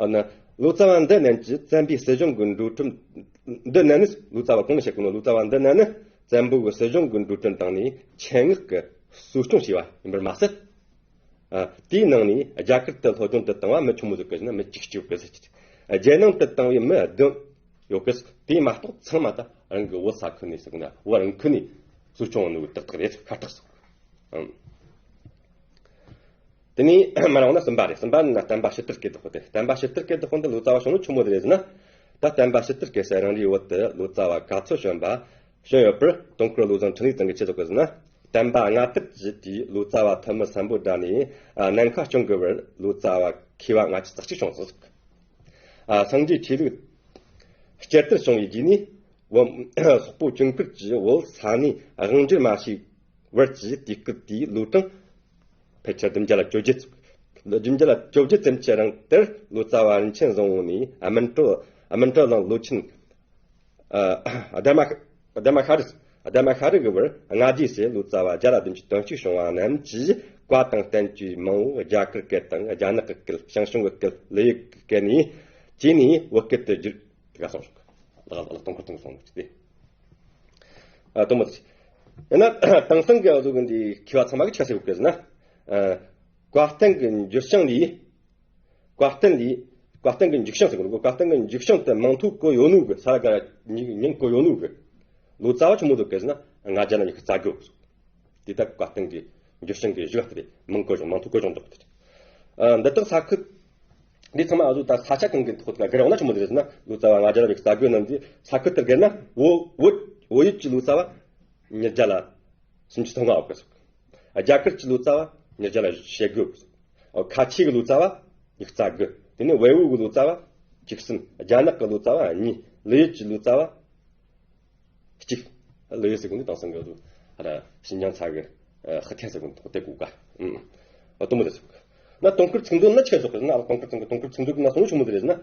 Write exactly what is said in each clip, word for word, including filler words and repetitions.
ཨ་ན། ལོ་ཙཱ་བ་འདི་རྣམས་ཀྱིས་བཙན་པོའི་སྲིད་གཞུང་གི་འགྲོ་གྲོན། འདི་རྣམས་ནི་ལོ་ཙཱ་བ་གང་བཤད་གོ་ནོ། ལོ་ཙཱ་བ་འདི་རྣམས་ནི་བཙན་པོ་གི་སྲིད་གཞུང་གི་འགྲོ་གྲོན་བཏང་ནས་ཆེད་མངགས་ཀྱི་གསོ་སྐྱོང་བྱས་པ་ཡིན་པར་མ་ཟད། ཨ། དེའི་ནང་ནས་རྒྱ་གར་དུ་སློབ་སྦྱོང་དུ་བཏང་བ་མི་ཆུང་མོ་ཟིག་གི་ན་མི་བཅུ་གཅིག་ཡོད་གི་ཟེར་གི། རྒྱལ་ནང་དུ་བཏང་བའི་མི་བདུན་ཡོད་གི། དེ་མ་གཏོགས་ཚང་མ་ད་རང་གི་བོད་ས་ཁུལ་ནས་ཟེར་གི་ན། བོད་རང་ཁུལ་ནས་གསོ་སྐྱོང་བ་ནི་ཏག་ཏག་རེད། ཁ་ཐག་སོང་། ཨང་། དེ་ནས་མར་འོང་ན་གསུམ་པ་རེད། གསུམ་པ་ནི་བསྟན་པ་ཕྱི་དར་སྐད་དུ་ཧོ་དེ། བསྟན་པ་ཕྱི་དར་སྐད་དུ་ཧོ་འདི་ལོ་ཙཱ་བ་བྱུང་ནོ་ཆུང་མོ་དེ་རེད་ཟེར་ན། ད་བསྟན་པ་ཕྱི་དར་སྐད་ཟེར་རང་རེའི་བོད་དུ་ལོ་ཙཱ་བ་ག་ཚོད་བྱོན་པ་བྱོན་ཡོད་པར་དུང་དཀར་བློ་བཟང་འཕྲིན་ལས་ཚང་གིས་ཆེད་བཟོ་གི་ཟེར་ན། བསྟན་པ་སྔ་དར་གྱི་དུས་ལོ་ཙཱ་བ་ཐོན་མི་སམ་བྷོ་ཊ་ནས་ནམ་མཁའ་སྐྱོང་གི་བར་ལོ་ཙཱ་བ་མཁས་པ་ལྔ་བཅུ་རྩ་གཅིག་བྱུང་ཟེར། ཨ། སངས་རྒྱས་ཆོས་ལུགས་བསྐྱར་དར་བྱུང་བའི་རྗེས་ནས་བོད་སོག་པོ་གྱོང་ཁུར་གྱིས་བོད་ས་གནས་དབང་སྒྱུར་མ་བྱས་བར་གྱི་དུས་སྐབས་དེའི་ལོ་གྲངས་ཕལ་ཆེར་བདུན་བརྒྱ་ལ་བཅོ་བརྒྱད་ཙམ། བདུན་བརྒྱ་ལ་བཅོ་བརྒྱད་ཙམ་གྱི་རིང་དེར་ལོ་ཙཱ་བ་རིན་ཆེན་བཟང་པོ་ནས་སྨིན་གྲོལ་སྨིན་གྲོལ་གླིང་ལོ་ཆེན། ཨ། ཨ་དྷརྨ། ཨ་དྷརྨ་ཤྲཱི། ཨ་དྷརྨ་ཤྲཱི་གི་བར་ལྔ་སྡེ་ཟེར་ལོ་ཙཱ་བ་བརྒྱ་ལ་བདུན་ཅུ་དོན་གཅིག་བྱུང་བ་རྣམས་ཀྱིས་བཀའ་དང་བསྟན་བཅོས་མང་བོ་རྒྱ་གར་སྐད་དང་རྒྱ་ནག་གི་སྐད། ཞང་ཞུང་གི་སྐད། ལི་ཡུལ་གྱི་སྐད་ནས་བཅས་ནས་བོད་སྐད་དུ་བསྒྱུར། དེ་ག་སོང་ཞིག། ལག་ལག་དུང་དཀར་ཚང་སོང་ནོ་ཅི་སྟེ། ཨ། དུང་མོ་དེ། ཡང་ན་དེང་སང་གི་འུ་ཚོ་གི་འདི་མཁས་པ་ཚང་མ་གིས་ཆི་ཟེར་གོ་གི་ཟེར་ན། ཨ། བཀའ་བསྟན་གྱི་འགྱུར་བྱང་ལས། བཀའ་བསྟན་ལས། བཀའ་བསྟན་གྱི་འགྱུར་བྱང་ཟེར་གོ་ནོ། བཀའ་བསྟན་གྱི་འགྱུར་བྱང་དེ་མིང་ཐོ་བཀོད་ཡོད་ནོ་གི། ས་ལ་ག་ར་མིང་བཀོད་ཡོད་ནོ་གི་ལོ་ཙཱ་བ་ཆི་མོ་ཟིག་ཡོད་གི་ཟེར་ན། ལྔ་བརྒྱ་ལ་ཉི་ཤུ་རྩ་དགུ་ཡོད་གི། དེ་ད་བཀའ་བསྟན་གྱི་འགྱུར་བྱང་གི་བཞི་བ་དེ་རེད། མིང་བཀོད་བྱུང་། མིང་ཐོ་བཀོད་བྱུང་འདུག་དེ་རེད། ཨ། འདི་དག་ས་ཁུལ་འདི་ཚང་མ་འུ་ཚོ་ད་ས་ཆ་གང་གི་ཐོག་ཏུ་བསྒྱུར་ཡོང་ན་ཆི་མོ་ཟིག་རེད་ཟེར་ན། ལོ་ཙཱ་བ་ལྔ་བརྒྱ་ལ་ཉི་ཤུ་རྩ་དགུ་རྣམས་ཀྱིས་ས་ཁུལ་དེར་བསྒྱུར་ན། བོད་བོད་བོད་ཡུལ་གྱི་ལོ་ཙཱ་བ་ཉིས་བརྒྱ་ལ་སུམ་ཅུ་སོ་ལྔ་ཡོད་གི་ཟེར། རྒྱ་གར་གྱི་ལོ་ཙཱ་བ་ཉིས་བརྒྱ་ལ་ཞེ་དགུ། ཁ་ཆེ་གི་ལོ་ཙཱ་བ་ཉི་ཤུ་རྩ་དགུ། དེ་ནས་བལ་པོ་གི་ལོ་ཙཱ་བ་བཅུ་གསུམ། རྒྱ་ནག་གི་ལོ་ཙཱ་བ་གཉིས། ལི་ཡུལ་གྱི་ལོ་ཙཱ་བ་གཅིག། ལི་ཡུལ་ཟེར་གོ་ནི་དེང་སང་གི་ཨ་ར་ཤིན་ཅང་ས་གི་ཧི་ཐན་ཟེར་གོ་ནི་དེ་གོ་ག། ཨུམ། ཨ། དུང་མོ་དེ་ཟེར་གོ། ན་དུང་དཀར་ཚིག་མཛོད་ན་ཆི་ཟེར་གི་ཟེར་ན། ཨ། དུང་དཀར་ཚང་གི་དུང་དཀར་ཚིག་མཛོད་ན་གསུང་ཆི་མོ་ཟིག་རེད་ཟེར་ན།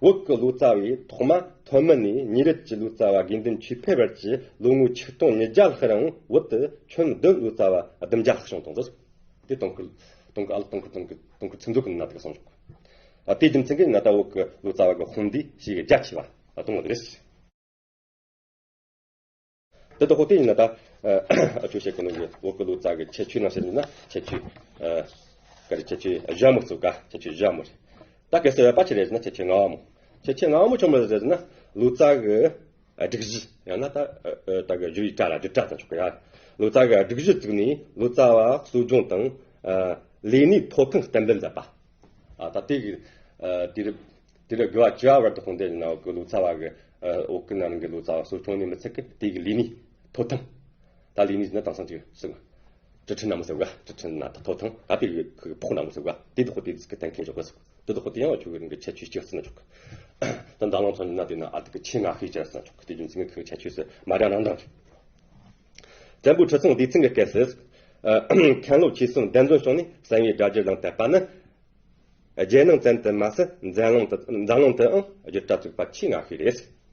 བོད་ཀྱི་ལོ་ཙཱ་བས་ཐོག་མ་ཐོན་མི་ནས་ཉེ་རབས་ཀྱི་ལོ་ཙཱ་བ་དགེ་འདུན་ཆོས་འཕེལ་བར་གྱི་ལོ་ངོ་ཆིག་སྟོང་ཉིས་བརྒྱ་ལྷག་རིང་བོད་དུ་ཁྱོན་བསྡོམས་ལོ་ཙཱ་བ་བདུན་བརྒྱ་ལྷག་བྱུང་དང་ཟེར། དེ་དུང་དཀར་དུང་དཀར་ཨ་ལགས་དུང་དཀར་དུང་དཀར་དུང་དཀར་ཚིག་མཛོད་ཀྱི་ནང་དུ་གསུངས་ཡོད། ཨ། དེའི་རྒྱུ་མཚན་གྱིས་ན་ད་བོད་ཀྱི་ལོ་ཙཱ་བ་གི་དཔུང་སྡེ་ཞེ་གི་རྒྱ་ཆེ་བ་ཨ་གཏོང་བ་རེད། དེ་ལྟ་ཁོ་དེ་ཡིན་ན་ད་ཨ་ཁྱོད་བཤད་གི་ནོ་གི་བོད་ཀྱི་ལོ་ཙཱ་གི་ཁྱད་ཆོས་ནང་བཤད་ཡིན་ན་ཁྱད་ཆོས་ཨ་ག་རེ་ཁྱད་ཆོས་བཞི་མོ་ཚུགས་ག། ཁྱད་ཆོས་བཞི་མོ་རེད། ད་གལ་སྲིད་ཡོད་པ་ཆི་རེད་ཟེར་ན་ཁྱད་ཆོས་ལྔ་བ་མོ། ཁྱད་ཆོས་ལྔ་བ་མོ་ཆི་མོ་རེད་ཟེར་ན། ལོ་ཙཱ་གི་སྒྲིག་གཞི་ཡང་ན་ད་ཨ་ཨ་ད་གི་བཞི་བའི་གྲྭ་ལ་བསྒྱུར་གྲྭ་ཙམ་ཆོག་གི་ཡ། ལོ་ཙཱ་གི་སྒྲིག་གཞི་བཙུགས་ནས་ལོ་ཙཱ་བ་གསོ་སྦྱོང་དང་ཨ་ལས་གནས་ཐོབ་ཐང་གཏན་འབེབས་མཛད་པ། ཨ། ད་དེ་གི་ཨ་དེ་རུ་དེ་རུ་དགུ་བ་བཅུ་བ་བར་དུ་དཔུང་སྡེ་ནང་གི་ལོ་ཙཱ་བ་གི་ཨ་བོད་ཀྱི་ནང་གི་ལོ་ཙཱ་བ་གསོ་སྐྱོང་ནས་མི་ཚད་གི་དེ་གི་ལས་གནས་ཐོབ་ཐང་། ད་ལས་གནས་ཟེར་ན་དེང་སང་ཅིག་ཟེར་གི། ཀྲི་ཁྲི་ན་མོ་ཟེར་གི། ཀྲི་ཁྲི་ན་ད་ཐོབ་ཐང་། ད་དེ་གི་ཁོ་གི་ཕོགས་ན་མོ་ཟེར་གི། དེ་དག་ཁོ་དེ་ཟིག་གི་གཏན་འཁེལ་འཇོག་གི་ཟེར་གི། དེ་དག་ཁོ་དེ་ཡང་ཁྱོད་གི་རང་གི་ཁྱད་ཆོས་གཅིག་ཟེར་ན་ཆོག་གི། ད་འཛམ་གླིང་ཐོག་ནས་ན་དེ་ན་ཨ་དེ་གི་ཆེས་ང་ཤོས་ཅིག་ཟེར་ན་ཆོག་གི། དེ་རྒྱུ་མཚན་གི་ཁོ་གི་ཁྱད་ཆོས་སུ་མ་འདྲ་ནང་འདྲ་རེད། བཙན་པོའི་ཁྲི་སྲོང་ལྡེ་བཙན་གྱི་སྐབས་སུ། ཨ་མཁན་སློབ་ཆོས་གསུམ་གདན་འཛོམས་བྱུང་ནས་གསན་པའི་སྒྲ་བསྒྱུར་གླེང་བསྟབས་པ་ནི། རྒྱལ་ནང་བཙན་དུ་མ་ཟད་འཛམ་གླིང་དུ་འཛམ་གླིང་དུའང་བསྒྱུར་གྲྭ་བཙུགས་པ་ཆེས་སྔ་ཤོས་རེད།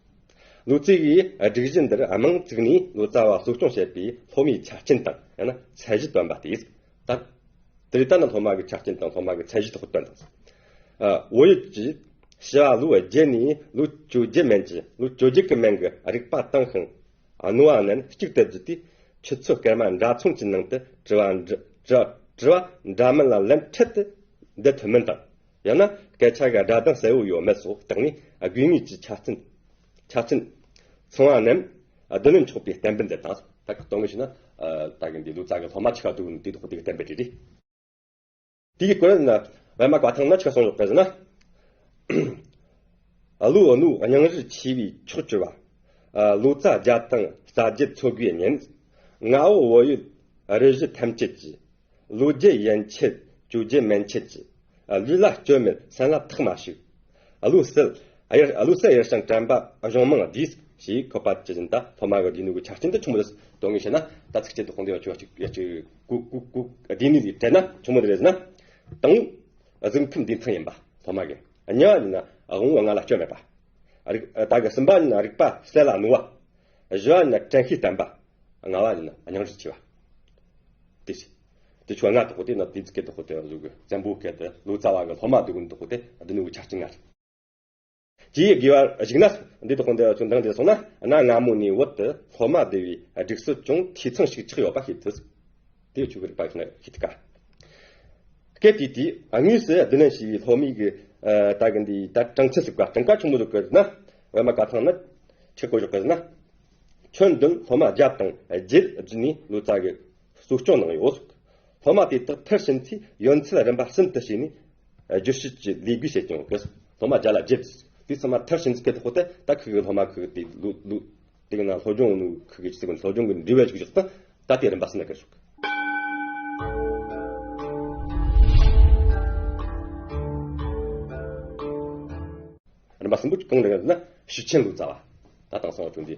ལོ་ཙཱ་བའི་སྒྲིག་གཞི་འདིར་མིང་བཙུགས་ནས་ལོ་ཙཱ་བ་གསོ་སྐྱོང་བྱེད་པའི་སློབ་མའི་ཆ་རྐྱེན་དང་ཡང་ན་ཚད་གཞི་བཏོན་པ་སྟེ། ད་དེ་རིང་ད་ནི་སློབ་མ་གི་ཆ་རྐྱེན་དང་སློབ་མ་གི་ཚད་གཞི་ཐོག་བཏོན་དང་། ཨ། བོད་ཡུལ་གྱི་བྱི་བ་ལོ་བརྒྱད་ནས་ལོ་བཅོ་བརྒྱད་མན་གྱི་ལོ་བཅོ་བརྒྱད་ཀྱི་མན་གྱི་རིག་པ་བཏང་ཞིང་རྣོ་བ་རྣམས་གཅིག་ཏུ་བསྡུས་ཏེ་ཆུ་ཚོད་སྐར་མ་འདྲ་མཚུངས་ཀྱི་ནང་དུ་དྲི་བ་འདྲི་དྲི་དྲི་བ་འདྲ་མིན་ལ་ལན་འཕྲལ་དུ་འདེབས་ཐུབ་མིན་དང་། ཡང་ན་སྐད་ཆ་གི་སྒྲ་གདངས་གསལ་བོ་ཡོད་མེད་སོགས་བརྟག་ནས་དགོས་ངེས་ཀྱི་ཆ་རྐྱེན་ཆ་རྐྱེན་ཚང་བ་རྣམས་བསྡུ་ལེན་ཆོག་པའི་གཏན་འབེབས་མཛད་དང་། ད་གི་དོན་ངོས་བྱས་ན་ད་གི་འདི་ལོ་ཙཱ་གི་སློབ་མ་ཆི་ག་འདུག་ནི་དེ་དག་དེ་གི་གཏན་འབེབས་རེད། དེའི་སྐོར་ན་པདྨ་བཀའ་ཐང་ན་ཆི་གསུངས་ཡོད་པ་ཟེར་ན། བློ་རྣོ་སྙིང་རུས་ཆེ་བའི་མཆོག་གྱུར་པ། ལོ་ཙཱ་བརྒྱ་དང་རྩ་བརྒྱད་ཚོགས་དགུའི་གཉེན། མངའ་འོག་བོད་ཡུལ་རི་བཞི་ཐམས་ཅད་ཀྱི། ལོ་བརྒྱད་ཡན་ཆད་བཅོ་བརྒྱད་མན་ཆད་ཀྱི། ལུས་ལ་སྐྱོན་མེད་སེམས་ལ་ཐག་མ་ཞུགས། བློ་གསལ་ཡར་བློ་གསལ་ཡར་ཞིང་དྲན་པ་གཞུང་མང་བསྡུས་ཞེས་འཁོད་པ་ཇི་བཞིན་ད་སློབ་མ་གི་བསྡུས་ནོ་གི་ཆ་རྐྱེན་དེ་ཆི་མོ་རེད། དོན་ངོས་བཤད་ན་ད་ཚིགས་བཅད་དེ་དཔུང་སྡེ་ཡང་ཆོག་ཅིག་ཡ་ཅིག་གུ་གུ་གུ་བསྡུས་ནོ་ལས་དྲན་ན་ཆི་མོ་རེད་ཟེར་ན། དང་པོ་གཟུགས་ཁམས་འདུ་ཚང་ཡིན་པ་སློབ་མ་གི། གཉིས་པ་ཡིན་ན་དབང་པོ་ལྔ་ལ་སྐྱོན་མེད་པ། རིག་ད་གི་གསུམ་པ་ཡིན་ན་རིག་པ་གསལ་ལ་རྣོ་བ། བཞི་པ་ཡིན་ན་དྲན་ཤེས་བརྟན་པ། ལྔ་པ་ཡིན་ན་སྙིང་རུས་ཆེ་བ། དེ་ཆི། དེ་ཆོ་ལྔ་དག་པོ་དེ་ན་དེ་ཚིགས་བཅད་དག་པོ་དེ་བཟོ་གི། བཙན་པོའི་སྐད་དུ་ལོ་ཙཱ་བ་གི་སློབ་མ་སྡུག་གི་དག་པོ་དེ་བསྡུས་ནོ་གི་ཆ་རྐྱེན་ལྔ་རེད། ཅེས་དགོས་པར་གཞིགས་ན། འདི་དག་འདི་ཚོ་འདང་བསྡད་སོང་ན། གནའ་སྔ་མོ་ནས་བོད་དུ་སློབ་མ་བསྡུ་བའི་སྒྲིག་སྲོལ་ཅུང་འཐུས་ཚང་ཞིག་ཆགས་ཡོད་པ་ཤེས་ཐུབ། དེ་ཆོས་ཀྱི་རིག་པ་ཞིག་ན་ཤེས་ཐུབ་ཀ། སྐད་དེ་དེའི་དངོས་སུ་བསྡུ་ལེན་བྱས་པའི་སློབ་མའི་གི་ད་གི་འདི་ད་གྲངས་ཚད་ཟིག་ག། གྲངས་ཀ་ཆུང་མོ་ཟིག་གི་ན། བའི་མ་ག་ཐང་ན་ཆི་གོ་ཞོག་གི་ན། ཁྱོན་བདུན་སློབ་མ་བརྒྱ་དང་བརྒྱད་བརྒྱུད་ནས་ལོ་ཙཱ་གི་གསོ་སྐྱོང་གནང་ཡོད། སློབ་མ་དེ་དག་མཐར་ཕྱིན་ཚེ་ཡོན་ཚད་རིམ་པ་གསུམ་དུ་ཕྱེ་ནས་བརྒྱུད་བཤད་ཀྱི་ལས་བགོས་བྱེད་ཀྱང་གི། སློབ་མ་བརྒྱ་ལ་བརྒྱད། དེ་ཚང་མ་མཐར་ཕྱིན་ཚེ་སྐད་དོད་དེ་ད་ཁུ་གི་སློབ་མ་ཁུ་གི་དེ་ལོ་ལོ་དེ་གི་ན་སློབ་སྦྱོང་ནུ་ཁུ་གི་ཅི་ཟེར་གི། སློབ་སྦྱོང་གི་འབྲས་བུ་ཞིག་བཞག་ད་ད་དེ་རིམ་པ་གསུམ་ན་གི་ཞོག། རིམ་པ་གསུམ་པོ་གང་རེད་ཟེར་ན། ཞུས་ཆེན་ལོ་ཙཱ་བ། ད་དེང་སང་ཆུང་འདི་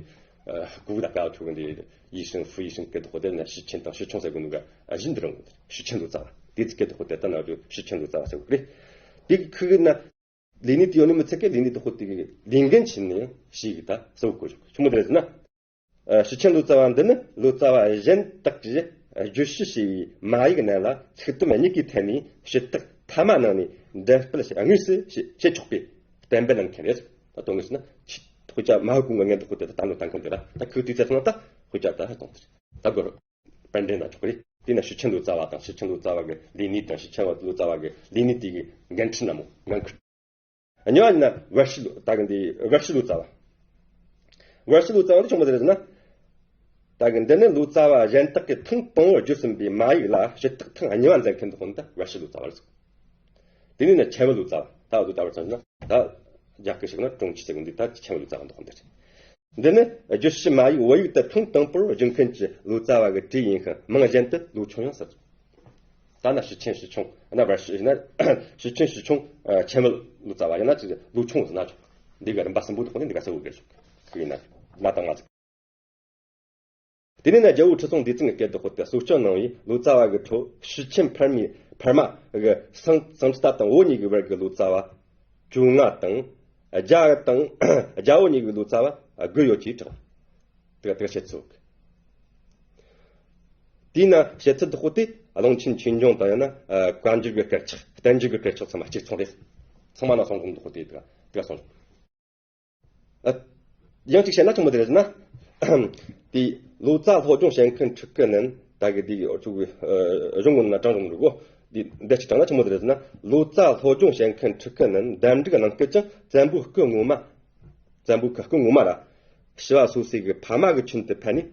གུ་གུ་ད་ཀ་ཆུང་འདི་ཡིག་ཤིང་ཧྥུ་ཡིག་ཤིང་སྐད་དོད་དེ་ན་ཞུས་ཆེན་དང་ཞུས་ཆུང་ཟེར་གི་ནུ་ག་བཞིན་དུ་རང་གི། ཞུས་ཆེན་ལོ་ཙཱ་བ་དེ་ཚིག་སྐད་དོད་དེ་ད་ན་ཞུས་ཆེན་ལོ་ཙཱ་བ་ཟེར་གི་རེད། དེ་གི་ཁུ་གི་ན་ལས་ནི་དེ་ཡོད་ནི་མི་ཚད་གི། ལས་ནི་དེ་ཁོ་དེ་གི་ལས་འགན་ཆེ་ནི་ཞིག་གི་ད་གསལ་བོ་གོ་ཆོག་ཆུང་མོ་དེ་རེད་ཟེར་ན། ཨ། ཞུས་ཆེན་ལོ་ཙཱ་བ་འདི་ནི་ལོ་ཙཱ་བ་གཞན་དག་གིས་བརྗོད་བྱ་ཞེས་པའི་མ་ཡིག་རྣམས་ལ་ཚིག་དུམ་གཉིས་ཀའི་ཐད་ནས་ཞུ་དག་ཐ་མ་གནང་ནས་འགྲེལ་སྤེལ་དངོས་སུ་བྱེད་ཆོག་པའི་གཏན་འབེབས་གནང་མཁན་རེད། ད་དོན་དངོས་སུ་ན་ཆི་དཔེ་ཆ་མ་ཧུ་གུང་གི་ངན་དུ་ཁོ་དེ་ད་ལོ་ད་མཁན་དེ་ལ་ད་ཁུ་དུས་ཚོད་སོང་ན་ད་དཔེ་ཆ་ད་ཧ་གཏོང་དེ་ད་གོ་རུ་པན་འདྲེན་ན་ཆོག་གི་རེད། དེས་ན་ཞུས་ཆེན་ལོ་ཙཱ་བ་དང་ཞུས་ཆེན་ལོ་ཙཱ་བ་གི་ལས་ནི་དང་ཞུས་ཆེན་ལོ་ཙཱ་བ་གི་ལས་ནི་དེ་གི་འགན་འཁྲི་ན་མོ་འགན་ཁུར། གཉིས་པ་ཡིན་ན་བར་ཞུ་ལོ། ད་གི་འདི་བར་ཞུ་ལོ་ཙཱ་བ། བར་ཞུ་ལོ་ཙཱ་བ་འདི་ཆུང་མོ་དེ་རེད་ཟེར་ན། ད་གི་འདི་ནི་ལོ་ཙཱ་བ་གཞན་དག་གིས་ཐེངས་དང་པོར་བརྗོད་ཟིན་པའི་མ་ཡིག་ལ་ཞུ་དག་ཐེངས་གཉིས་པ་མཛད་མཁན་དེ་ཁོ་ན་ད་བར་ཞུ་ལོ་ཙཱ་བ་རེད་ཟེར། དེ་ནས་ན་ཆེན་མོ་ལོ་ཙཱ་བ། ད་འུ་ཚོ་ད་བར་ཙམ་ན་ད་རྒྱ་སྐད་ཞིག་ན་ཀྲུང་ཆི་ཟེར་གི་འདི་ད་ཆེན་མོ་ལོ་ཙཱ་བ་འདི་ཁོ་འདི་རེད། འདི་ནི་བརྗོད་བྱ་མ་ཡིག་བོད་ཡིག་ཏུ་ཐེངས་དང་པོར་བསྒྱུར་མཁན་གྱི་ལོ་ཙཱ་བ་གི་གྲས་ཡིན་ཞིང་། མིང་གཞན་དུ་ལོ་ཆུང་ཡང་ཟེར། ད་ན་ཞུས་ཆེན་ཞུས་ཆུང་། ན་བར་ཞུ་ན་ཞུས་ཆེན་ཞུས་ཆུང་། ཆེན་མོ་ལོ་ཙཱ་བ་ཡིན་ན་ཅིག་ལོ་ཆུང་ཟེར་ན་ཆོག། འདི་གི་རིམ་པ་གསུམ་པོ་དེ་ཁོ་ནས་འདི་ག་གསལ་བོ་གི་ཞོག་གི་ཡིན་ན་ལ་དང་ང་ཚིག། དེ་ནས་ན་རྒྱལ་པོ་ཁྲི་སྲོང་ལྡེ་བཙན་གྱི་སྐད་དུ་ཁོ་དེ་གསོ་སྐྱོང་གནང་བའི་ལོ་ཙཱ་བ་གི་ཁྲོད་ཞུས་ཆེན་ཕར་མའི་ཕར་མ་གི་སངས་སངས་རྒྱས་དང་བོད་གཉིས་ཀྱི་བར་གྱི་ལོ་ཙཱ་བ་བཅོ་ལྔ་དང་། རྒྱ་དང་རྒྱ་བོད་གཉིས་ཀྱི་ལོ་ཙཱ་བ་དགུ་ཡོད་ཅེས་གྲགས། དེ་དེ་བཤད་ཚུལ། དེས་ན་བཤད་ཚུལ་དེ་ཁོ་དེ་ཀློང་ཆེན་ཆོས་འབྱུང་དང་ཡང་ན་བཀའ་འགྱུར་གྱི་སྐད་ཆ་བསྟན་འགྱུར་གྱི་སྐད་ཆ་ཚང་མ་གཅིག་མཚུངས་རེད། ཚང་མ་ན་སོང་གོང་དེ་ཁོ་དེ་དེ་དེ་སོང་། ཡང་གཅིག་བཤད་ན་ཆུང་མོ་དེ་རེད་ཟེར་ན། དེ་ལོ་ཙཱ་སློབ་སྦྱོང་བྱེད་མཁན་ཕྲུ་གུ་རྣམས་ད་གི་དེ་ཆུ་གི་གཞུང་གི་ན་གྲངས་རུང་རུ་གོ། དེ་འདི་ཅི་དྲང་ན་ཆུང་མོ་དེ་རེད་ཟེར་ན། ལོ་ཙཱ་སློབ་སྦྱོང་བྱེད་མཁན་ཕྲུ་གུ་རྣམས་འདེམས་སྒྲུག་གནང་སྐབས་ཀྱང་བཙན་པོའི་སྐུ་ངོ་མ། བཙན་པོའི་སྐུ་ངོ་མ་ར་ཞི་བ་སོ་སོའི་གི་ཕ་མ་གི་ཁྱིམ་དུ་ཕེབས་ནས་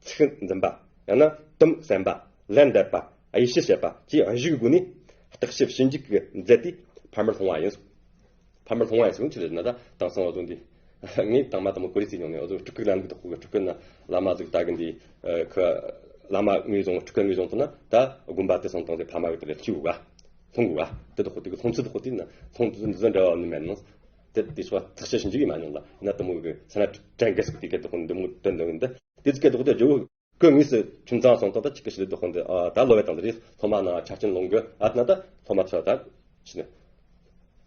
ཚིག་འཛིན་པ། ཡང་ན་དུམ་གསན་པ། ལན་འདེབས་པ། དབྱེ་ཞིབ་བྱེད་པ་བཅས་གཞུག་གི་སྒོ་ནས་བརྟག་ཞིབ་ཞིབ་འཇུག་གི་མཛད་དེ་ཕ་མར་སློང་བ་ཡིན། ཕ་མར་སློང་བ་ཡིན་ཟེར་ཆི་རེད་ན། ད་དེང་སང་འོ་ཟོ་འདི་ངས་དང་མ་དང་མ་ཀོ་རི་སི་མྱོང་ནས་འོ་ཟོ་སྤྲུལ་སྐུ་ལམ་གི་ཐོག་གི་སྤྲུལ་སྐུ་ན་བླ་མ་ཟིག་ད་གི་འདི་ཁ་བླ་མ་ངོས་བཟུང་སྤྲུལ་སྐུ་ངོས་བཟུང་ཐུབ་ན་ད་དགོན་པ་དེ་སང་དང་དེ་ཕ་མ་གི་དེ་ལས་ཁྱི་བུ་ག་སློང་གི་ག་དེ་ཐོག་དེ་གི་སློང་ཚུལ་ཐོག་དེ་ན་སློང་ཚུལ་འདི་ཚོ་འདྲ་བ་ནི་མེད་ནོ། དེ་དེ་ཚོ་ཐག་ཆད་ཞིབ་འཇུག་ཡིན་མ་མྱོང་ལ་ཡིན་ན་དེ་མོ་གི་ས་ན་དྲན་གེ་ཟིག་དེ་གི་དོག་འདི་མོ་དོན་དོན་འདི་དེ་ཚིག་གི་དོག་དེ་ཇོ་བོ་ཀོ་ངོས་སུ་ཁྱིམ་ཚང་སོང་ཐོག་ད་ཅིག་གི་ཞི་ལི་དོག་འདི་ཨ་ད་ལོ་བའི་དང་དེ་རེད། སློབ་མ་ན་ཆ་རྐྱེན་ལོང་གི་ཨ་ན་ད་སློབ་མ་ཚོ་ད་ཕྱི་ནས་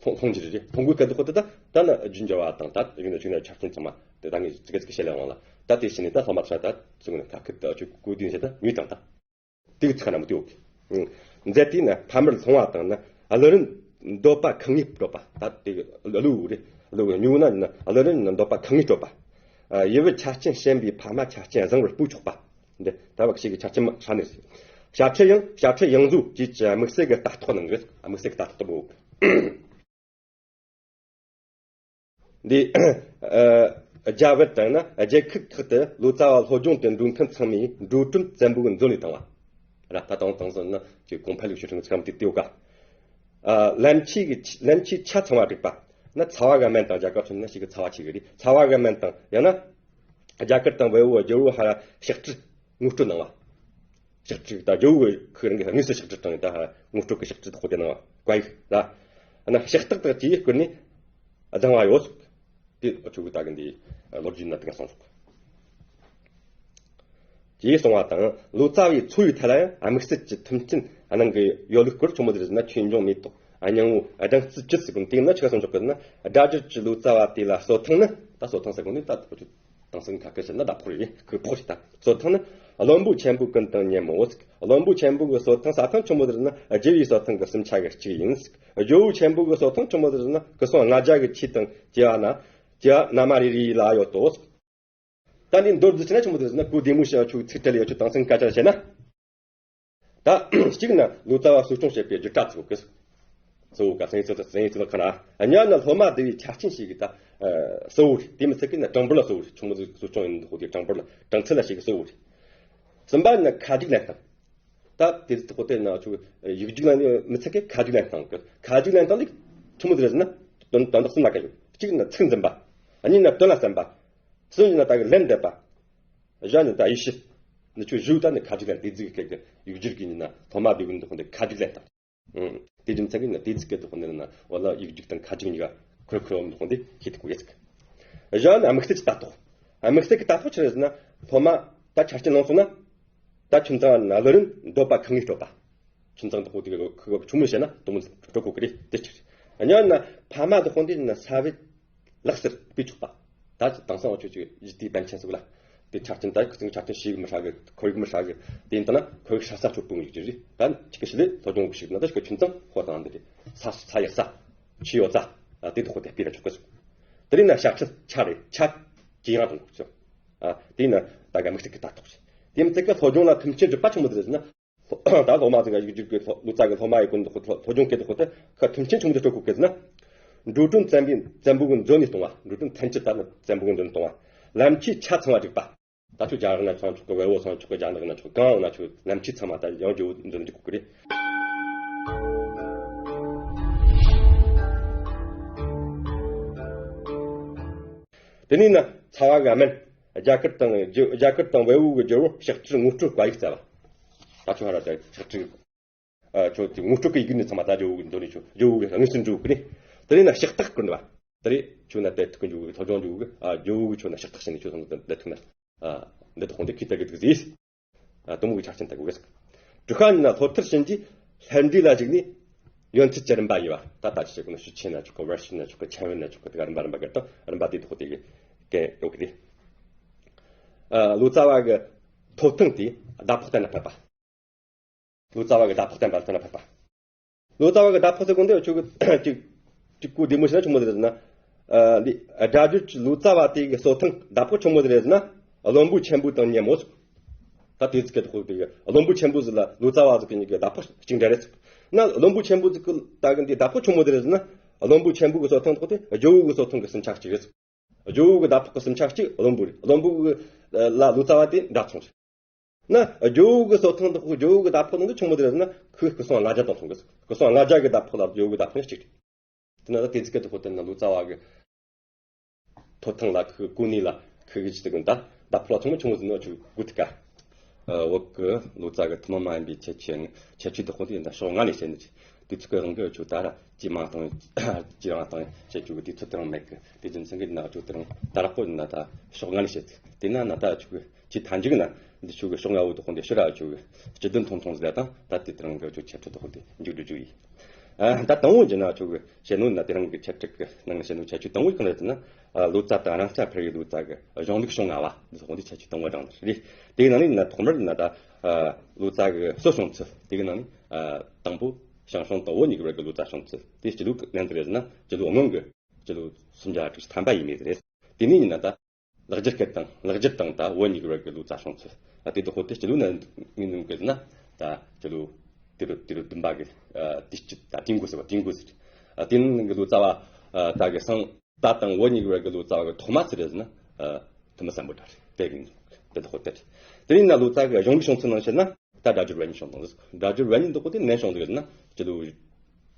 ལྷོང་ལྷོང་གི་རེད། ལྷོང་གི་སྐད་དོག་དེ་ད་ད་ན་རྒྱུ་འབྱོར་བ་དང་ད་ཡིན་ན་ཆུ་ནས་ཆ་རྐྱེན་ཚང་མ་དེ་ད་ངས་ཅིག་གི་ཅིག་གི་བཤད་ལས་འོང་ལ་ད་དེ་ཕྱི་ནས་ད་སློབ་མ་ཚོ་ད་ཚུགས་ནས་ཁ་ཁུ་ད་ཆུ་ཀུ་དུས་བྱེད་ད་ངུས་དང་ད། དེ་གི་ཚིག་ན་མི་དེའོ། མཛད་དེ་ན་ཕ་མར་སློང་བ་དང་ན་གླུ་རིན་འདོད་པ་གང་ངེས་སྤྲོད་པ། ད་དེ་གི་གླུ་རེད། གླུ་གི་ཉུང་ན་ན་གླུ་རིན་ན་འདོད་པ་གང་ངེས་སྤྲོད་པ། ཡུལ་བུ་ཆ་རྐྱེན་ཞན་པའི་ཕ་མ་ཆ་རྐྱེན་བཟང་བར་སྤོ་ཆོག་པ། འདི་ད་བ་ཞིག་གི་ཆ་རྐྱེན་མ་ཧྲ་ནས་ཟེར། དཔྱ་ཁྲལ་ཡང་དཔྱ་ཁྲལ་ཡང་བཟོ་བཅས་ཀྱི་དམིགས་བསལ་གྱི་ལྟ་རྟོག་གནང་གི། དམིགས་བསལ་གྱི་ལྟ་རྟོག་ཏུ་འབོད། འདི་ཨ་རྒྱ་བལ་དང་ན་རྒྱལ་ཁབ་ཁག་ཏུ་ལོ་ཙཱ་བ་སློབ་སྦྱོང་དུ་འགྲོ་མཁན་ཚང་མའི་འགྲོ་གྲོན་བཙན་པོའི་མཛོད་ལས་བཏང་བ། ར་ད་དང་དང་སོང་ན་ཅིག་གོང་འཕེལ་ལུགས་ཤུགས་ཆུང་ཚགམ་དེ་ལྟེའུ་ཀ། ཨ་ལམ་ཆས་ཀྱི་ལམ་ཆས་ཆ་ཚང་བ་སྒྲིག་པ། ན་ཚ་བ་ག་སྨན་དང་རྒྱ་གར་ཚོ་ན་ཞིག་གི་ཚ་བ་ཆེ་གི་རེད། ཚ་བ་ག་སྨན་དང་ཡང་ན་རྒྱ་གར་དང་བལ་བོ་རྒྱལ་བོ་ཧ་ར་ཕྱག་བྲིས་ངོ་སྤྲོད་གནང་བ། ཕྱག་བྲིས་ད་རྒྱལ་བོ་ཁོས་རང་གི་དངོས་སུ་ཕྱག་བྲིས་དྲངས་ད་ངོ་སྤྲོད་ཀྱི་ཕྱག་བྲིས་དག་དེ་གནང་བ་བཀའ་ཡིག་ལ། ཨ་ན་ཕྱག་རྟགས་དག་ཅིག་བསྐུར་ནས་སྦྱང་བ་ཡོད། དེ་ཆུ་བོ་ད་གི་འདི་ལོ་རྒྱུས་ན་དེ་ག་སོང་ཟིག་ཅེས་གསུངས་པ་དང་ལོ་ཙཱ་བའི་འཚོ་བའི་ཐད་ལ་ཡང་དམིགས་བསལ་གྱི་མཐུན་རྐྱེན་གནང་གི་ཡོད་ལུགས་སྐོར་ཆུང་མོ་དེ་རེད་ན་ཆོས་འབྱུང་མེ་ཏོག་སྙིང་བོ་སྦྲང་རྩི་བཅུད་ཟེར་གོ་ནོ་དེ་ན་ཆི་ག་སོང་ཆོག་གི་ན་སྒྲ་སྒྱུར་གྱི་ལོ་ཙཱ་བ་དེ་ལ་གསོལ་ཐང་ནི་ད་གསོལ་ཐང་ཟེར་གོ་ནི་ད་དེ་ཁོ་ཆུ་དེང་སང་ག་གི་ཟེར་ན་ཟླ་ཕོགས་རེད། ཁོས་ཕོགས་ཤིག་ད་གསོལ་ཐང་ནི་ བློན་པོ་ཆེན་པོ་ཀུན་དང་མཉམ་མོ། བློན་པོ་ཆེན་པོ་གི་གསོལ་ཐང་ས་ཐང་ཆི་མོ་ཟིག་རེད་ཟེར་ན། རྒྱལ་བའི་གསོལ་ཐང་གི་གསུམ་ཆ་གི་གཅིག་ཡིན། ཇོ་བོ་ཆེན་པོ་གི་གསོལ་ཐང་ཆི་མོ་ཟིག་རེད་ཟེར་ན། སྐུ་སྲུང་ལྔ་བརྒྱ་གི་ཆས་དང་བཅས་པ་ན་བཅས་པ་ན་མ་རེ་རེ་ལ་ཡོད་དོ། ད་འདི་མདོར་བསྡུས་བྱས་ན་ཆི་མོ་ཟིག་རེད་ཟེར་ན། གོ་བདེ་མོ་བྱས་ཆོག་ཚིག་ཕྲད་ལ་ཡོད་ཆོག་དེང་སང་སྐད་ཆ་བཤད་ན། ད་གཅིག་ན་ལོ་ཙཱ་བ་གསོ་སྐྱོང་བྱེད་པའི་རྒྱུ་གྲྭ་ཚུགས་གི། གཙོ་བོ་ག་སེང་ཚོ་དང་སེང་ཚོ་ཁ་ན། གཉིས་ན་སློབ་མ་སྡེ་བའི་ཆ་རྐྱེན་ཞིག་གི་ད་གཙོ་བོ་རེད། དེ་མི་ཚད་གི་ན་གྲངས་འབོར་ལ་གཙོ་བོ་རེད། ཆུང་མོ་ཟིག་གསོ་སྐྱོང་ཡིན་ནོ་དེ་གྲངས་འབོར་ལ་གྲངས་ཚད་ལ་ཞིག་གི་གཙོ་བོ་རེད། གསུམ་པ་ནི་ཁ་རྒྱུགས་ལེན་སྟངས། ད་དེ་ཚོ་དེ་ན་ཆུ་ཡིག་རྒྱུགས་ལ་ནི་མི་ཚད་གི་ཁ་རྒྱུགས་ལེན་སྟངས་གི། ཁ་རྒྱུགས་ལེན་སྟངས་ལ་ཆི་མོ་ཟིག་རེད་ཟེར་ན། དོན་དོན་དག་གསུམ་ལ་ཀ་ཡོད། གཅིག་ནི་ཚིག་འཛིན་པ། གཉིས་ནི་དོན་ལ་བསམ་པ། གསུམ་ནི་ད་གི་ལན་འདེབས་པ། བཞི་ནི་ད་ཡིད་ཆེས། ནི་ཆུ་བཞི་ད་ནི་ཁ་རྒྱུགས་ལེན་དེ་ཟིག་གི་ཡིག་རྒྱུགས་གི་ནི་ན་སློབ་མ་སྡེ་བའི་འདུ་ཁང་དེ་ཁ་རྒྱུགས་ལེན་སྟངས། ཨང་། དེ་རྒྱུ་མཚན་གྱིས་ན་དེ་ཚིག་གི་དོགས་ནི་ན་བ་ལ་ཡིག་རྒྱུགས་དང་ཁ་རྒྱུགས་གཉིས་ཀ་ཁོལ་ཁོལ་འོང་དོགས་འདི་ཤེས་ཐུབ་ཀྱི་ཡོད་ཟིག། གཞན་ནི་དམིགས་བསལ་གྱི་ལྟ་རྟོག། དམིགས་བསལ་གྱི་ལྟ་རྟོག་ཆི་རེད་ཟེར་ན། སློབ་མ་ད་ཆ་རྐྱེན་ལོངས་སོང་ན། ད་ཁྱིམ་ཚང་ན་ལོ་རིམ་འདོད་པ་ཁེངས་ངེས་སྤྲོད་པ། ཁྱིམ་ཚང་དོགས་འདི་གི་ཁུ་གོ་ཆུང་མོ་བྱས་ན་དོགས་མོ་སྤྲོད་གོ་གི་རེད། དེ་གཅིག་རེད། གཉིས་ན་ཕ་མ་དོགས་འདི་ན་ས་བེད། ལག་སེར་སྤུས་ཆོག་པ། ད་དེང་སང་འུ་ཆོ་ཆོ་ཡིད་དེ་བན་ཆེན་སུག་ལ། དེ་ཆ་རྐྱེན་ད་ཁི་ཚང་ཆ་རྐྱེན་ཞིག་མི་ཧྲ་གི། ཁོར་ཡུག་མི་ཧྲ་གི། དེ་ཡིན་ད་ན་ཁོར་ཡུག་ཧྲ་ས་ཆོ་སྤུངས་ཡོད་ཀྱི་རེད། ད་ཁྱི་ཁི་ཞི་ལི་སློབ་སྦྱོང་གི་ཞིག་ན་ད་ཁི་ཁྱིམ་ཚང་ཁོ་དང་འདི་རེད། ས་ས་ཡ་ས། ཆི་ཡོད་ས། ཨ་དེ་དུ་ཁོ་དེ་སྤེལ་ལ་ཆོག་གི་སུག། དེ་རིང་ན་ཞབས་ཁྲི་ཆ་རེད། ཆ་ཇེ་ཡང་དང་ཆོག། ཨ་དེ་ན་ད་ག་དམིགས་བསལ་གི་ལྟ་རྟོག་ཞིག། དེ་མི་ཚད་གི་སློབ་སྦྱོང་ལ་མཐུན་རྐྱེན་སྒྲུབ་པ་ཆི་མོ་དེ་རེད་ཟེར་ན། ད་སློབ་མ་ཚོ་ག་ཡིག་རྒྱུགས་ཀྱི་སློབ་ལོ་ཙཱ་གི་སློབ་མ་ཡི་ཀུན་ཏུ་སློབ་སྦྱོང་སྐད་དུ་ཁོ་ཐག་ཁ་མཐུན་རྐྱེན་ཆུང་དུ་སྤྲོད་དགོས་ཀྱི་ཟེར་ན། འགྲོ་གྲོན་བཙན་པོའི་བཙན་པོ་གི་མཛོད་ནས་གཏོང་བ། འགྲོ་གྲོན་ཐོན་སྐྱེད་ད་ནི་བཙན་པོ་གི་མཛོད་ནས་གཏོང་བ། ལམ་ཆས་ཆ་ཚང་བ་སྒྲིག་པ། ད་ཆོ་རྒྱ་གར་ན་སོང་ཆོག་གི། བལ་བོ་སོང་ཆོག་གི། རྒྱ་ནག་ན་ཆོག་གང་ན་ཆོག་ལམ་ཆས་ཚང་མ་ད་ཡང་ཇོ་བོ་མཛོད་ནས་སྒྲིག་དགོས་ཀྱི་རེད། དེ་ནས་ན་ཚ་བ་གི་སྨན། རྒྱ་གར་དང་རྒྱ་རྒྱ་གར་དང་བལ་བོ་གི་རྒྱལ་པོ་ཕྱག་བྲིས་ངོ་སྤྲོད་བཀའ་ཡིག་བསྩལ་བ། ད་ཆོ་ཧ་ར་ད་ཕྱག་བྲིས། ཨ་ཆོ་དེ་ངོ་སྤྲོད་ཀྱི་ཡི་གེ་ནི་ཚང་མ་ད་ཇོ་བོ་གི་མདོ་ནས་ཆོ་ཇོ་བོ་གི་དངོས་སུ་འགྲོ་གི་ནི། དེ་རིང་ན་ཕྱག་རྟགས་བསྐུར་འདུག་བ། དེ་རིང་ཆོ་ན་དེ་ཐུག་གི་ཇོ་བོ་གི་སློབ་སྦྱོང་ཇོ་བོ་གི། ཨ་ཇོ་བོ་གི་ཆོ་ན་ཕྱག་རྟགས་ཞིག་ནས་ཆོ་སོང་དེ་ཐུག་ན། ཨ་འདི་དག་དེ་ཁི་ད་གི་དུག་ཟིས། ཨ་དུ་མོ་གི་ཆ་རྐྱེན་ད་གི་གི་ཟིག། དྲུག་པ་ནི་ན་སློབ་མཐར་ཕྱིན་རྗེས་ལྷ་འབྲས་ལ་གཞིགས་ནས་ཡོན་ཚད་ཀྱི་རིམ་པ་ཡིན་བ། ད་ད་ཅི་བྱེད་དགོས་ན་ཞུ་ཆེན་ན་ཆོག་གི། བར་ཞིག་ན་ཆོག་གི། ཆེན་བོན་ན་ཆོག་གི། དེ་ག་རིམ་པ་རིམ་པ་གི་ད་རིམ་པ་དེ་དག་དེ་གི་གི་ཡོད་གི་དེ། ཨ་ལོ་ཙཱ་བ་གི་ཐོབ་ཐང་དེ་ཟླ་ཕོགས་བསྟན་ན་ཕེབས་པ། ལོ་ཙཱ་བ་གི་ཟླ་ཕོགས་བསྟན་པ་བསྟན་ན་ཕེབས་པ། ལོ་ཙཱ་བ་གི་ཟླ་ཕོགས་ཟེར་གོ་འདི་ཆོ་གི་ཅིག་ཅིག་གོ་བདེ་མོ་ཞིག་ན་ཆུང་མོ་ཟེར་ན། ཨ་འདི་སྒྲ་སྒྱུར་གྱི་ལོ་ཙཱ་བ་དེ་གི་གསོལ་ཐང་ཟླ་ཕོགས་ཆུང་མོ་ཟེར་ན། བློན་པོ་ཆེན་པོ་དང་མཉམ་མོ་ཟེར། ད་དེ་ཚིག་གི་ཐོག་དེ་གི་བློན་པོ་ཆེན་པོ་ཟེར་ལ་ལོ་ཙཱ་བ་ཟེར་གི་གཉིས་ཀྱི་ཟླ་ཕོགས་གཅིག་འདྲ་རེད་ཟེར། ན་བློན་པོ་ཆེན་པོ་ཟེར་གི་ད་གི་འདི་ཟླ་ཕོགས་ཆུང་མོ་ཟེར་ན། བློན་པོ་ཆེན་པོ་གི་གསོལ་ཐང་ཐོག་དེ་ཇོ་བོ་གི་གསོལ་ཐང་གི་གསུམ་ཆ་གཅིག་རེད་ཟེར། ཇོ་བོ་གི་ཟླ་ཕོགས་གི་གསུམ་ཆ་གཅིག་བློན་པོ་རེད། བློན་པོ་གི་ལ་ལོ་ཙཱ་བ་དེ་འདྲ་མཚུངས་རེད། ན་ཇོ་བོ་གི་གསོལ་ཐང་དུ་ཇོ་བོ་གི་ཟླ་ཕོགས་ནང་དུ་ཆུང་མོ་དེ་རེད་ན་ཁོའི་སྐུ་སྲུང་ལྔ་བརྒྱ་དང་མཚུངས་གི། སྐུ་སྲུང་ལྔ་བརྒྱ་གི་ཟླ་ཕོགས་ལ་ཇོ་བོ་གི་ཟླ་ཕོགས་ནི་གཅིག་རེད། དེ་ན་ད་དེ་ཚིག་གི་ཐོག་དེ་ན་ལོ་ཙཱ་བ་གི་ཐོབ་ཐང་ལ་ཁོའི་གོ་གནས་ལ་ཁོའི་གི་ཅི་ཟེར་གི་ད་ཟླ་ཕོགས་ལ་ཆུང་མོ་ཆུང་མོ་ཟེར་ནོ་ཆུ་དགོས་ཐུག་ག། བོད་གི་ལོ་ཙཱ་གི་ཐུན་མོང་མ་ཡིན་པའི་ཁྱད་ཆོས་ཁྱད་ཆོས་དག་དེ་ཡིན་ད་ཕྱོགས་ལྔ་ནས་བཤད་ནི་རེད། དུས་ཚོད་ཀྱི་དབང་གིས་ཆུ་ད་ར་ཇེ་མང་དང་ཇེ་རིང་དང་བཤད་རྒྱུ་གི་དུས་ཚོད་དེ་རང་མེད་གི། དེ་རྒྱུ་མཚན་གྱིས་ན་ཆུ་དེ་རིང་ད་རག་པོ་ཡིན་ན་ད་ཕྱོགས་ལྔ་ནས་བཤད་ཚུལ་དེ་ན་ན་ད་ཆུ་གི་ཇེ་མཐའ་མཇུག་ན་འདི་ཆུ་གི་ཕྱོགས་ལྔ་བོ་དག་དེ་ཕྱི་ར་ཆུ་གི་སྤྱི་དོན་ཐུང་ཐུང་ཟེར་དང་ད་དེ་དེ་རིང་གི་ཆུ་ཁྱད་ཆོས་དག་དེ་མཇུག་བསྡུ་རྒྱུ་ཡིན། ཨ་ད་དང་པོ་བྱས་ན་ཆུ་གི་བཤད་ནོ་ན་དེ་རིང་གི་ཁྱད་ཆོས་ཀྱི་ནང་བཤད་ནོ་ཁྱད་ཆོས་དང་པོ་གང་རེད་ཟེར་ན། ཨ་ལོ་ཙཱ་དང་རང་རྐྱ་འཕེར་བའི་ལོ་ཙཱ་གི་གཞུང་ལུགས་ཕྱོགས་ལྔ་བ་འདི་ཚོ་དེ་ཁྱད་ཆོས་དང་པོ་དྲངས་ནི་རེད། དེའི་ནང་ནས་ན་ཐོག་མར་ན་ད་ཨ་ལོ་ཙཱ་གི་གསོ་སྐྱོང་ཚུལ་དེ་གི་ནང་ནས་ཨ་དང་པོ་ཞང་ཞུང་དང་བོད་གཉིས་ཀྱི་བར་གྱི་ལོ་ཙཱ་སྐྱོང་ཚུལ་དེ་སྤྱི་ལོ་གི་ནང་དུ་རེད་ཟེར་ན་སྤྱི་ལོ་སྔོན་གྱི་སྤྱི་ལོ་སུམ་བརྒྱ་དྲུག་ཅུ་ཐམ་པ་ཡས་མས་རེད། དེ་ནས་ཡིན་ན་ད་ལེགས་སྦྱར་སྐད་དང་ལེགས་སྦྱར་དང་ད་བོད་གཉིས་ཀྱི་བར་གྱི་ལོ་ཙཱ་སྐྱོང་ཚུལ་ཨ་དེ་དག་དེ་སྤྱི་ལོ་ནང་ནས་ཡིན་གི་ཟེར་ན་ད་སྤྱི་ལོ་དུས་རབས་དུས་རབས་བདུན་པ་གི་ཨ་དུས་དཀྱིལ་ད་དུས་འགོ་ཟེར་བ་དུས་འགོ་ཟེར། ཨ་དེ་ནང་གི་ལོ་ཙཱ་བ་ཨ་ད་གི་སང་ད་དང་བོད་གཉིས་ཀྱི་བར་གྱི་ལོ་ཙཱ་བ་གི་ཐོག་མ་ཚུལ་རེད་ཟེར་ན། ཨ་ཐུ་མི་སམ་བྷོ་ཊ་རེད། དེ་གི་འདི་དག་དེ་རེད། དེ་ནས་ན་ལོ་ཙཱ་གི་གཞུང་ལུགས་སྐྱོང་ཚུལ་ནང་བཤད་ན་ད་སྒྲ་སྒྱུར་བན་ཡིན་སྐྱོང་དང་ཟེར། སྒྲ་སྒྱུར་བན་ཡིན་འདི་དག་དེ་ནན་སྐྱོང་ཟེར་ན་སྤྱི་ལོ་བརྒྱད་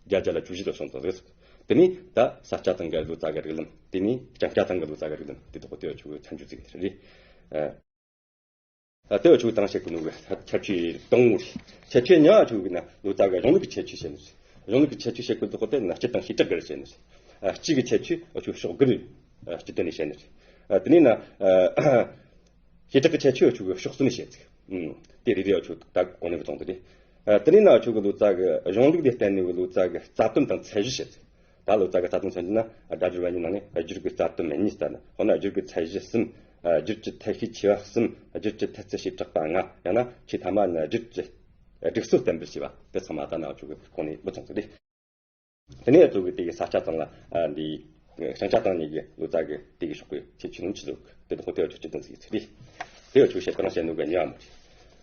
བརྒྱ་ལ་བཅུ་བཞི་ལ་སྐྱོང་དང་ཟེར། དེ་ནས་ད་ས་སྐྱ་ཐང་གི་ལོ་ཙཱ་གི་རིགས་ལམ། དེ་ནས་ལྕང་སྐྱ་ཐང་གི་ལོ་ཙཱ་གི་རིགས་ལམ། དེ་དག་དེ་ཆུ་ཚན་ཆུ་ཚིག་རེད། ཨ་དེ་བ་ཆུ་དང་བཤད་གི་ནོ་གི་ཁྱད་ཆོས་དང་པོ་རེད། ཁྱད་ཆོས་ཉ་ཆུ་གི་ན་ལོ་ཙཱ་གི་གཞུང་ལུགས་ཀྱི་ཁྱད་ཆོས་བཤད་ནི་རེད། གཞུང་ལུགས་ཀྱི་ཁྱད་ཆོས་བཤད་གི་འདི་དག་དེ་ན་སྤྱི་དང་བྱེ་བྲག་གི་རེད་བཤད་ནི་རེད། ཨ་སྤྱི་གི་ཁྱད་ཆོས་ཨ་ཆུ་ཕྱོགས་དགུ་རེད། ཨ་སྤྱི་དོན་ནས་བཤད་ནི་རེད། ཨ་དེ་ནས་ན་ཨ་བྱེ་བྲག་གི་ཁྱད་ཆོས་ཨ་ཆུ་གི་ཕྱོགས་གསུམ་ནས་བཤད་ཚིག། ཨུམ་དེ་རེ་རེ་ཨ་ཆུ་ད་གོང་ནས་བཙོང་དེ་རེད། ཨ་དེ་ནས་ན་ཨ་ཆུ་གི་ལོ་ཙཱ་གི་གཞུང་ལུགས་ལས་བརྟེན་ནས་གི་ལོ་ཙཱ་གི་རྩ་དོན་དང་ཚད་གཞི་བཤད་ཚིག། ད་ལོ་ཙཱ་གི་རྩ་དོན་ཚད་གཞི་ན་སྒྲ་སྒྱུར་བན་ཡིན་ནང་ནས་སྒྱུར་གི་རྩ་དོན་མེད་གཉིས་ལྟར་ན་ཧོ་ན་སྒྱུར་གི་ཚད་གཞི་གསུམ། ཨ་སྒྱུར་གྱི་ཐབས་ཤེས་ཆེ་བ་གསུམ། སྒྱུར་གྱི་ཐབས་རྩལ་བྱེ་བྲག་པ་ལྔ། ཡང་ན་ཆོས་ཐ་མ་ནི་སྒྱུར་གྱི་སྒྲིག་སྲོལ་བསྟན་པར་བྱས་པ་དེ་ཚང་མ་ད་ནང་ཆོས་ཀྱི་ཁོངས་ནས་འབུལ་ཚང་ཚུལ་རེད། དེ་ནས་གཙོ་བོ་དེ་གི་ས་སྐྱ་བཏང་ལ་ཨ་འདི་ཞིང་ཆ་བཏང་ནས་གི་ལོ་ཙཱ་གི་དེ་གི་ཕྱོགས་གི་ཆེ་ཆུང་ཆི་ཟིག་དེ་དག་དེ་ཆོས་ཀྱི་དོན་ཟིག་ཚིག་རེད། དེ་ཆོས་བཤད་སྟངས་བཤད་ནོ་གི་ཉེ་བ་མོ་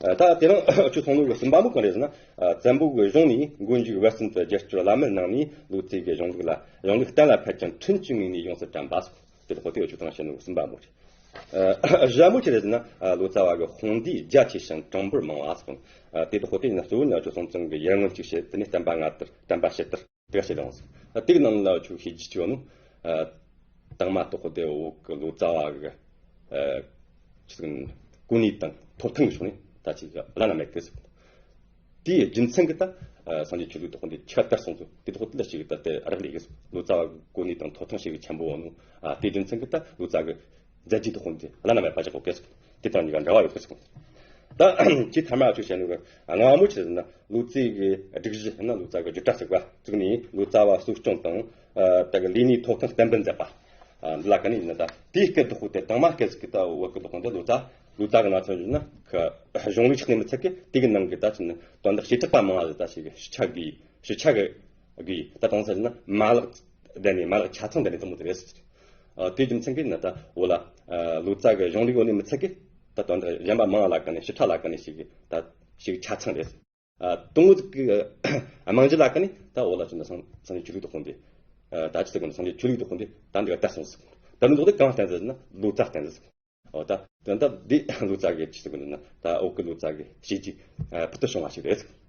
རེད། ད་དེ་རིང་ཆོས་ཚོགས་ནོ་གི་གསུམ་པ་མོ་གང་རེད་ཟེར་ན། བཙན་པོ་གི་གཞུང་ནས་མགོ་མཇུག་བར་གསུམ་དུ་རྒྱལ་སྤྱིར་བླ་མེད་གནང་ནས་ལོ་ཙཱ་གི་གཞུང་ལུགས་ལ་གཞུང་ལུགས་གཏན་ལ་ཕབ་ཀྱང་ཁྲིམས་ཀྱི་ངོས་ནས་ཡོངས་སུ་དྲན་པ་སོགས་དེ་དག་དེ་ཆོས་ཚོགས་བཤད་ནོ་གི་གསུམ་པ་མོ་རེད། ཨ་བཞི་མོ་ཆི་རེད་ཟེར་ན། ཨ་ལོ་ཙཱ་བ་གི་དཔུང་སྡེ་རྒྱ་ཆེ་ཞིང་གྲངས་འབོར་མང་བ་སོགས། ཨ་དེ་དག་དེ་ཡིན་ན་གཙོ་བོ་ནི་ཆོས་སྲོང་བཙན་གྱི་ཡར་སྔོན་གཅིག་བཤད་དེ་ནས་བསྟན་པ་སྔ་དར་བསྟན་པ་ཕྱི་དར་དེ་ག་བཤད་དང་། ཨ་དེ་གི་ནང་ལ་ཆོས་བཤད་རྒྱུ་ཆེ་བ་ནི། ཨ་དང་མ་ཐོག་དེ་འོག་གི་ལོ་ཙཱ་བ་གི་ཨ་ཆི་ཟིག་གོ་གནས་དང་ཐོབ་ཐང་གི་ཕྱོགས་ནས་ད་ཅིག་བླ་ན་མེད་གི་ཟིག་དེའི་རྒྱུ་མཚན་གྱིས་ད་ཨ་སངས་རྒྱས་ཆོས་ལུགས་དེ་དག་དེ་ཆ་དར་སོང་ཚུལ་དེ་དག་དེ་ལ་ཞིག་ད་དེ་རག་ལས་གི་ཟིག་ལོ་ཙཱ་བ་གི་གོ་གནས་དང་ཐོབ་ཐང་ཞིག་གི་ཆེན་པོ་བ་ནི། ཨ་དེའི་རྒྱུ་མཚན་གྱིས་ད་ལོ་ཙཱ་གི་མཛད་རྗེས་དེ་དག་དེ་བླ་ན་མེད་པ་ཅིག་གོ་གི་ཟིག་དེ་དང་གཉིས་ཀ་འབྲེལ་བ་ཡོད་གི་ཟིག་ད་ཆོས་ཐ་མ་ཆོས་བཤད་ནོ་གི་ལྔ་བ་མོ་ཆི་ཟེར་ན། ལོ་ཙཱ་གི་སྒྲིག་གཞི་ཡང་ན་ལོ་ཙཱ་གི་རྒྱུད་གྲྭ་བཙུགས་པ་བཙུགས་ནས་ལོ་ཙཱ་བ་གསོ་སྐྱོང་དང་ཨ་ད་གི་ལས་གནས་ཐོབ་ཐང་གཏན་འབེབས་མཛད་པ། ཨ་འདི་ལ་ཀ་ནས་ཡིན་ན་ད་དེའི་སྐད་དོག་དེ་དང་མ་སྐད་ཟིག་གི་ད་བོད་གི་དོག་དེ་ལོ་ཙཱ་ལོ་ཙཱ་གི་ན་ཚོད་ཡིན་ན་ཁ་གཞུང་ལུགས་ཆགས་ནས་མི་ཚད་གི་དེ་གི་ནང་གི་ད་ཆི་ན་དོན་དག་བྱེ་བྲག་པ་མང་བ་ཟིག་ད་ཞིག་ཞིབ་ཆ་དགོས་ཞིབ་ཆ་གི་དགོས་ད་དང་ས་ཡིན་ན་མ་ལག་ལྡན་ནས་མ་ལག་ཆ་ཚང་ལྡན་ནས་དང་མོ་དེ་རེད་ཟེར། ཨ་དེའི་རྒྱུ་མཚན་གྱིས་ན་ད་འོ་ལ་ཨ་ལོ་ཙཱ་གི་གཞུང་ལུགས་འོ་ནས་མི་ཚད་གི་ད་དོན་དག་གཞན་པ་མང་བ་ལ་ཀ་ནས་ཞིབ་ཕྲ་ལ་ཀ་ནས་ཞིག་གི་ད་ཞིག་ཆ་ཚང་རེད། ཨ་དང་པོ་ཟིག་གི་རྨང་གཞི་ལ་ཀ་ནས་ད་འོ་ལ་ཆི་ན་སངས་སངས་རྒྱས་ཆོས་ལུགས་དེ་དག་དེ་ཨ་ད་ཆི་ཟེར་གོ་ན་སངས་རྒྱས་ཆོས་ལུགས་དེ་དག་དེ་ད་འདི་ག་ད་སོང་ཟིག་ད་འདི་དག་དེ་གང་བསྟན་ཟེར་ན་ལོ་ཙཱ་བསྟན་ཟིག་འོ་ད་ད་ད་འདི་ལོ་ཙཱ་གི་ཆི་ཟེར་གོ་ན་ད་འོག་གི་ལོ་ཙཱ་གི་བྱས་རྗེས་ཨ་ཕུལ་དུ་བྱུང་བ་ཞིག་རེད།